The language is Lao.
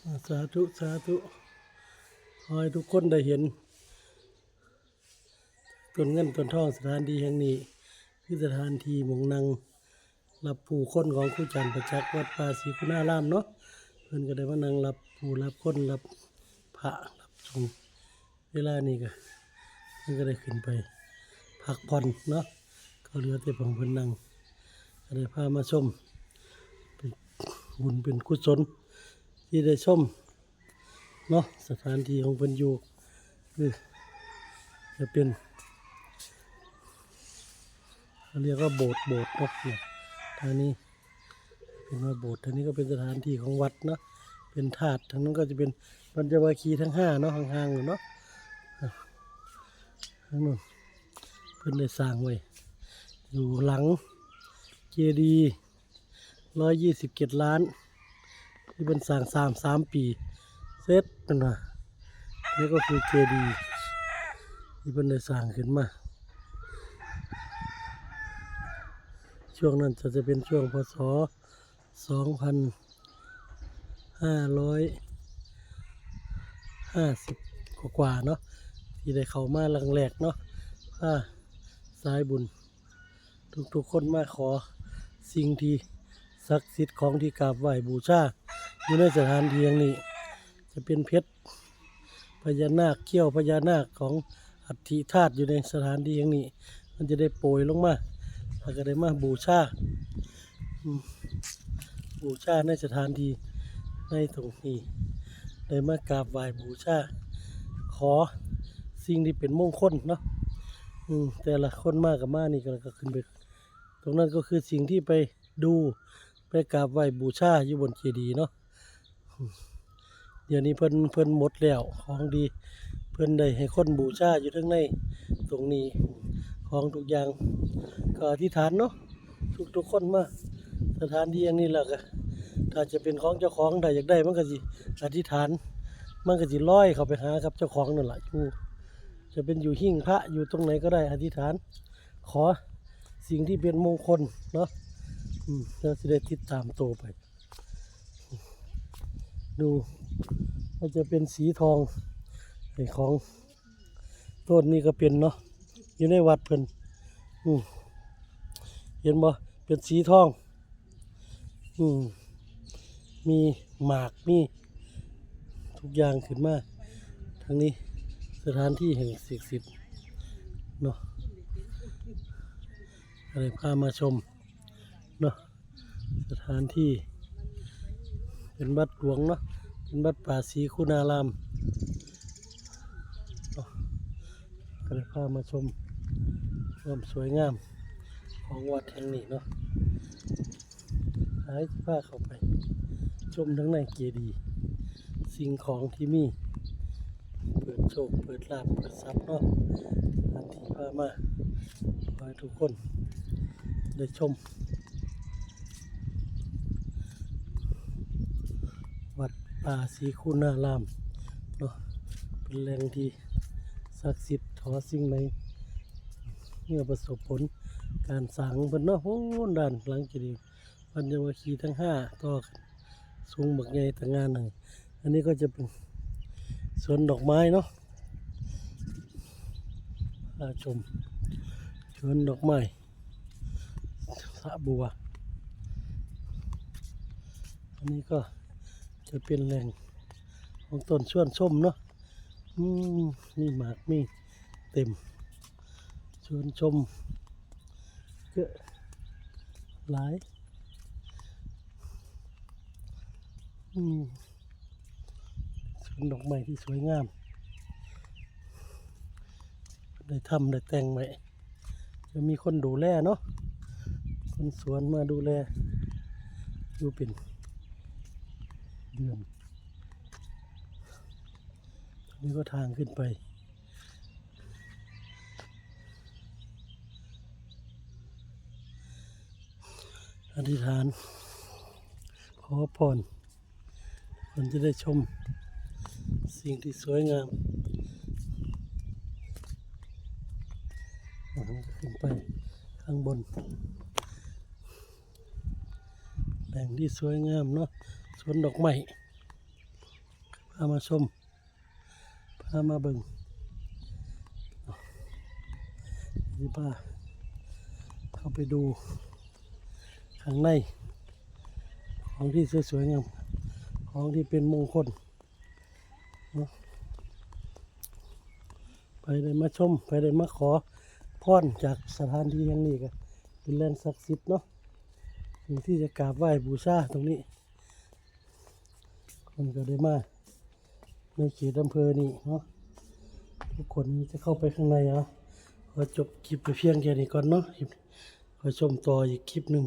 ສາທຸ ສາທຸ ຂໍໃຫ້ທຸກຄົນໄດ້ເຫັນຕົ້ນເງິນຕົ້ນທອງ. ສະຖານທີ່ແຫ່ງນີ້ຄືສະຖານທີ່ໝ່ອງນັ່ງຮັບຜູ້ຄົນຂອງຄູຈານປະຈັກ ວັດປ່າສີຄຸນາລາມເນາະ. ເພິ່ນກໍໄດ້ມານັ່ງຮັບຜູ້ຮັບຄົນ ຮັບພະ ຮັບສົງ. ເວລານີ້ກໍ ເພິ່ນກໍໄດ້ຂຶ້ນໄປພັກຜ່ອນເນາະ, ກໍເຫຼືອແຕ່ຂອງເພິ່ນນັ່ງ. ກໍໄດ້ພາມາຊົມ ເປັນບຸນເປັນກຸສົນທີ່ໄດ້ຊົມເນາະ. ສະຖານທີ່ຂອງເພິ່ນຢູ່ ຄືຈະເປັນ ເຂົາເອີ້ນວ່າໂບດ ໂບດເນາະ. ນີ້ ທາງນີ້ເປັນວ່າໂບດ, ທາງນີ້ກໍເປັນສະຖານທີ່ຂອງວັດເນາະ, ເປັນທາດ. ທາງນັ້ນກໍຈະເປັນປັນຈະວາຄີທັງຫ້າເນາະ, ຫ່າງໆຢູ່ເນາະ. ທາງນັ້ນເພິ່ນໄດ້ສ້າງໄວ້ຢູ່ຫຼັງເຈດີ ຮ້ອຍຊາວເຈັດລ້ານ ທີ່ເພິ່ນສ້າງ ສ້າງສາມປີເສັດເພິ່ນວ່າ. ນີ້ກໍຄືເຈດີທີ່ເພິ່ນໄດ້ສ້າງຂຶ້ນມາ. ຊ່ວງນັ້ນຈະເປັນຊ່ວງ ພ.ສ. ສອງພັນຫ້າຮ້ອຍຫ້າສິບກວ່າໆເນາະ ທີ່ໄດ້ເຂົ້າມາຄັ້ງແລກເນາະ, ພາສາຍບຸນ ທຸກໆຄົນມາຂໍສິ່ງທີ່ສັກສິດ ຂອງທີ່ກາບໄຫວ້ບູຊາຢູ່ໃນສະຖານທີ່ແຫ່ງນີ້. ຈະເປັນເພັດພະຍານາກ, ເຂ້ຍພະຍານາກຂອງອັດຖິທາດຢູ່ໃນສະຖານທີ່ແຫ່ງນີ້ ມັນຈະໄດ້ໂປຍລົງມາ ແລ້ວກໍໄດ້ມາບູຊາ ອືມ ບູຊາໃນສະຖານທີ່ໃນຕົງນີ້ ໄດ້ມາກາບໄຫວ້ບູຊາ ຂໍສິ່ງທີ່ເປັນມົງຄົນເນາະ. ອືມ ແຕ່ລະຄົນມາກໍມານີ້ ກໍ ກໍຂຶ້ນໄປ ຕົງນັ້ນກໍຄືສິ່ງທີ່ໄປດູ ໄປກາບໄຫວ້ບູຊາຢູ່ບົນເຈດີເນາະ. ດຽວນີ້ເພິ່ນ ເພິ່ນໝົດແລ້ວຂອງດີ ເພິ່ນໄດ້ໃຫ້ຄົນບູຊາຢູ່ເທິງໃນຕົງນີ້ ຂອງທຸກຢ່າງ ກໍອະທິຖານເນາະ ທຸກໆຄົນມາສະຖານທີ່ຢ່າງນີ້ແລ້ວກໍ ຖ້າຈະເປັນຂອງເຈົ້າຂອງ ຖ້າຢາກໄດ້ມັນກໍຊິອະທິຖານ ມັນກໍຊິລອຍເຂົ້າໄປຫາກັບເຈົ້າຂອງນັ້ນລະ ຢູ່ ຈະເປັນຢູ່ຫິ້ງພະ ຢູ່ຕົງໃດກໍໄດ້ ອະທິຖານ ຂໍສິ່ງທີ່ເປັນມົງຄົນເນາະ. ອືມ ແລ້ວຊິໄດ້ຕິດຕາມໂຕໄປ ດູ ມັນຈະເປັນສີທອງ ໄອ້ຂອງຕົ້ນນີ້ກໍເປັນເນາະ ຢູ່ໃນວັດເພິ່ນ ອືມ ເຫັນບໍ່ ເປັນສີທອງ. ອືມ ມີໝາກ ມີທຸກຢ່າງຂຶ້ນມາ. ທາງນີ້ສະຖານທີ່ແຫ່ງສັກສິດເນາະ ກໍເລີຍພາມາຊົມເນາະ ສະຖານທີ່ເປັນວັດຫຼວງເນາະ ເປັນວັດປ່າສີຄຸນາລາມເນາະ ກໍເລີຍພາມາຊົມຄວາມສວຍງາມຂອງວັດແຫ່ງນີ້ເນາະ. ໃຫ້ພາເຂົ້າໄປຊົມທາງໃນເຈດີ ສິ່ງຂອງທີ່ມີ ເປີດໂຊກ ເປີດລາບ ເປີດຊັບເນາະ. ອັນທີ່ພາມາ ຂໍໃຫ້ທຸກຄົນໄດ້ຊົມ ວັດປ່າສີຄຸນາລາມເນາະ ເປັນແຫຼ່ງທີ່ສັກສິດ ຂໍສິ່ງໃດເມື່ອປະສົບຜົນການສ້າງຂອງເພິ່ນເນາະ. ໂອ້ ດ້ານຫຼັງເຈດີ ປັນຈະວາຄີທັງຫ້າຕໍ່ກັນ ສູງບັກໃຫຍ່ຕະງານ. ອັນນີ້ກໍຈະເປັນສວນດອກໄມ້ເນາະ ພາຊົມສວນດອກໄມ້ ສະບົວ. ອັນນີ້ກໍຈະເປັນແຫຼ່ງຂອງຕົ້ນຊວນຊົມເນາະ. ອືມ ມີໝາກມີເຕັມ ຊວນຊົມເຍອະຫຼາຍ. ອືມ ສວນດອກໄມ້ທີ່ສວຍງາມ ໄດ້ທຳໄດ້ແຕ່ງໄວ້ ຈະມີຄົນດູແລເນາະ ຄົນສວນມາດູແລຢູ່ເປັນເດືອນ. ນີ້ກໍທາງຂຶ້ນໄປ ອະທິຖານ ຂໍພອນ ເພິ່ນຈະໄດ້ຊົມສິ່ງທີ່ສວຍງາມ. ເຮົາກໍຂຶ້ນໄປຂ້າງບົນ ແຫຼ່ງທີ່ສວຍງາມເນາະ ສວນດອກໄມ້. ພາມາຊົມ ພາມາເບິ່ງ ຊິພາເຂົ້າໄປດູຂ້າງໃນ ຂອງທີ່ສວຍໆງາມ ຂອງທີ່ເປັນມົງຄົນເນາະ. ໃຜໄດ້ມາຊົມ ໃຜໄດ້ມາຂໍພອນຈາກສະຖານທີ່ແຫ່ງນີ້ ກໍເປັນແຫຼ່ງສັກສິດເນາະ ສິ່ງທີ່ຈະກາບໄຫວ້ບູຊາຕົງນີ້ ເພິ່ນກໍໄດ້ມາໃນເຂດອຳເພີນີ້ເນາະ. ທຸກຄົນຈະເຂົ້າໄປຂ້າງໃນ. ເອົາ ຂໍຈົບຄລິບໄປພຽງແຄ່ນີ້ກ່ອນເນາະ. ຄລິບ ຄ່ອຍຊົມຕໍ່ອີກຄລິບໜຶ່ງ.